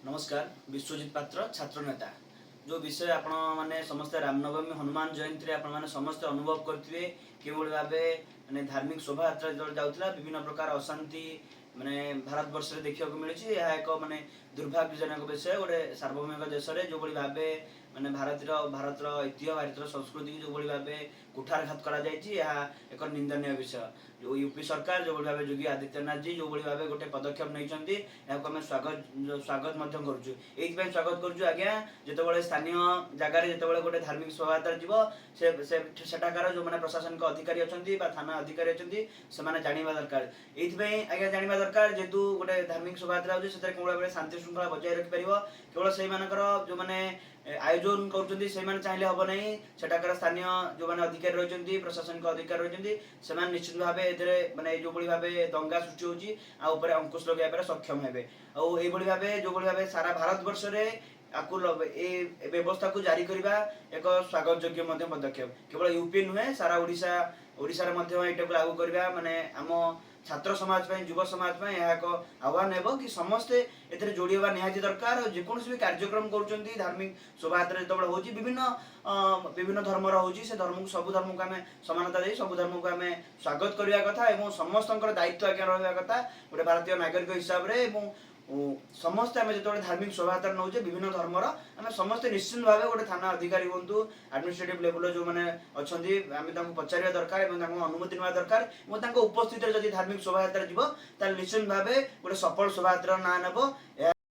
ନମସ୍କାର, ବିଶ୍ୱଜିତ ପାତ୍ର, ଛାତ୍ର ନେତା। ଯେଉଁ ବିଷୟ ଆପଣମାନେ ସମସ୍ତେ ରାମନବମୀ, ହନୁମାନ ଜୟନ୍ତୀରେ ଆପଣମାନେ ସମସ୍ତେ ଅନୁଭବ କରିଥିବେ, କେଉଁଭଳି ଭାବେ ମାନେ ଧାର୍ମିକ ଶୋଭାଯାତ୍ରା ଯେତେବେଳେ ଯାଉଥିଲା, ବିଭିନ୍ନ ପ୍ରକାର ଅଶାନ୍ତି ମାନେ ଭାରତବର୍ଷରେ ଦେଖିବାକୁ ମିଳୁଛି। ଏହା ଏକ ମାନେ ଦୁର୍ଭାଗ୍ୟଜନକ ବିଷୟ। ଗୋଟେ ସାର୍ବଭୌମିକ ଦେଶରେ ଯେଉଁଭଳି ଭାବେ ମାନେ ଭାରତର ଐତିହ୍ୟ, ଭାରତର ସଂସ୍କୃତିକୁ ଯେଉଁଭଳି ଭାବେ କୁଠାରଘାତ କରାଯାଇଛି, ଏହା ଏକ ନିନ୍ଦନୀୟ ବିଷୟ। ଯେଉଁ ୟୁପି ସରକାର, ଯେଉଁଭଳି ଭାବେ ଯୋଗୀ ଆଦିତ୍ୟନାଥ ଜୀ ଯେଉଁଭଳି ଭାବେ ଗୋଟେ ପଦକ୍ଷେପ ନେଇଛନ୍ତି, ଏହାକୁ ଆମେ ସ୍ୱାଗତ ମଧ୍ୟ କରୁଛୁ। ଏଇଥିପାଇଁ ସ୍ୱାଗତ କରୁଛୁ ଆଜ୍ଞା, ଯେତେବେଳେ ସ୍ଥାନୀୟ ଜାଗାରେ ଯେତେବେଳେ ଗୋଟେ ଧାର୍ମିକ ଶୋଭାଯାତ୍ରା ଯିବ, ସେ ସେଠାକାର ଯେଉଁମାନେ ପ୍ରଶାସନିକ ଅଧିକାରୀ ଅଛନ୍ତି ବା ଥାନା ଅଧିକାରୀ ଅଛନ୍ତି, ସେମାନେ ଜାଣିବା ଦରକାର। ଏଇଥିପାଇଁ ଆଜ୍ଞା ଜାଣିବା ଦରକାର, ଯେହେତୁ ଗୋଟେ ଧାର୍ମିକ ଶୋଭାଯାତ୍ରା ହେଉଛି, ସେଥିରେ କେଉଁ ଭାବରେ ଶାନ୍ତି ଶୃଙ୍ଖଳା ବଜାୟ ରଖିପାରିବ। କେବଳ ସେଇମାନଙ୍କର ଯେଉଁମାନେ ଆୟୋଜନ କରୁଛନ୍ତି, ସେଇମାନେ ଚାହିଁଲେ ହବ ନାହିଁ। ସେଠାକାର ସ୍ଥାନୀୟ ଯେଉଁମାନେ ଅଧିକାରୀ ରହିଛନ୍ତି, ପ୍ରଶାସନିକ ଅଧିକାରୀ ରହିଛନ୍ତି, ସେମାନେ ନିଶ୍ଚିତ ଭାବେ ଏଥିରେ ମାନେ ଯେଉଁଭଳି ଭାବେ ଦଙ୍ଗା ସୃଷ୍ଟି ହେଉଛି, ଆଉ ଉପରେ ଅଙ୍କୁଶ ଲଗାଇବା ପାଇଁ ସକ୍ଷମ ହେବେ। ଆଉ ଏଇଭଳି ଭାବେ ଯେଉଁଭଳି ଭାବେ ସାରା ଭାରତବର୍ଷରେ ଆକୁ ଏ ବ୍ୟବସ୍ଥାକୁ ଜାରି କରିବା ଏକ ସ୍ୱାଗତ ଯୋଗ୍ୟ ମଧ୍ୟ ପଦକ୍ଷେପ। କେବଳ ୟୁପି ନୁହେଁ, ସାରା ଓଡ଼ିଶାରେ ମଧ୍ୟ ଏଇଟାକୁ ଲାଗୁ କରିବା ମାନେ ଆମ ଛାତ୍ର ସମାଜ ପାଇଁ, ଯୁବ ସମାଜ ପାଇଁ ଏହା ଏକ ଆହ୍ୱାନ ହେବ କି ସମସ୍ତେ ଏଥିରେ ଯୋଡ଼ି ହେବା ନିହାତି ଦରକାର। ଆଉ ଯେକୌଣସି ବି କାର୍ଯ୍ୟକ୍ରମ କରୁଛନ୍ତି, ଧାର୍ମିକ ଶୋଭାଯାତ୍ରା ଯେତେବେଳେ ହେଉଛି, ବିଭିନ୍ନ ଧର୍ମର ହେଉଛି, ସେ ଧର୍ମକୁ, ସବୁ ଧର୍ମକୁ ଆମେ ସମାନତା ଦେଇ ସବୁ ଧର୍ମକୁ ଆମେ ସ୍ୱାଗତ କରିବା କଥା ଏବଂ ସମସ୍ତଙ୍କର ଦାୟିତ୍ୱ ଆଜ୍ଞା ରହିବା କଥା ଗୋଟେ ଭାରତୀୟ ନାଗରିକ ହିସାବରେ। ଏବଂ ସମସ୍ତେ ଆମେ ଯେତେବେଳେ ଧାର୍ମିକ ଶୋଭାଯାତ୍ରା ନେଉଛେ ବିଭିନ୍ନ ଧର୍ମର, ଆମେ ସମସ୍ତେ ନିଶ୍ଚିତ ଭାବେ ଗୋଟେ ଥାନା ଅଧିକାରୀ ହୁଅନ୍ତୁ, ଆଡମିନିଷ୍ଟ୍ରେଟିଭ ଲେଭେଲର ଯେଉଁମାନେ ଅଛନ୍ତି, ଆମେ ତାଙ୍କୁ ପଚାରିବା ଦରକାର ଏବଂ ତାଙ୍କୁ ଅନୁମତି ନେବା ଦରକାର। ଏବଂ ତାଙ୍କ ଉପସ୍ଥିତିରେ ଯଦି ଧାର୍ମିକ ଶୋଭାଯାତ୍ରା ଯିବ, ତାହେଲେ ନିଶ୍ଚିତ ଭାବେ ଗୋଟେ ସଫଳ ଶୋଭାଯାତ୍ରାର ନାଁ ନେବ ଏହା।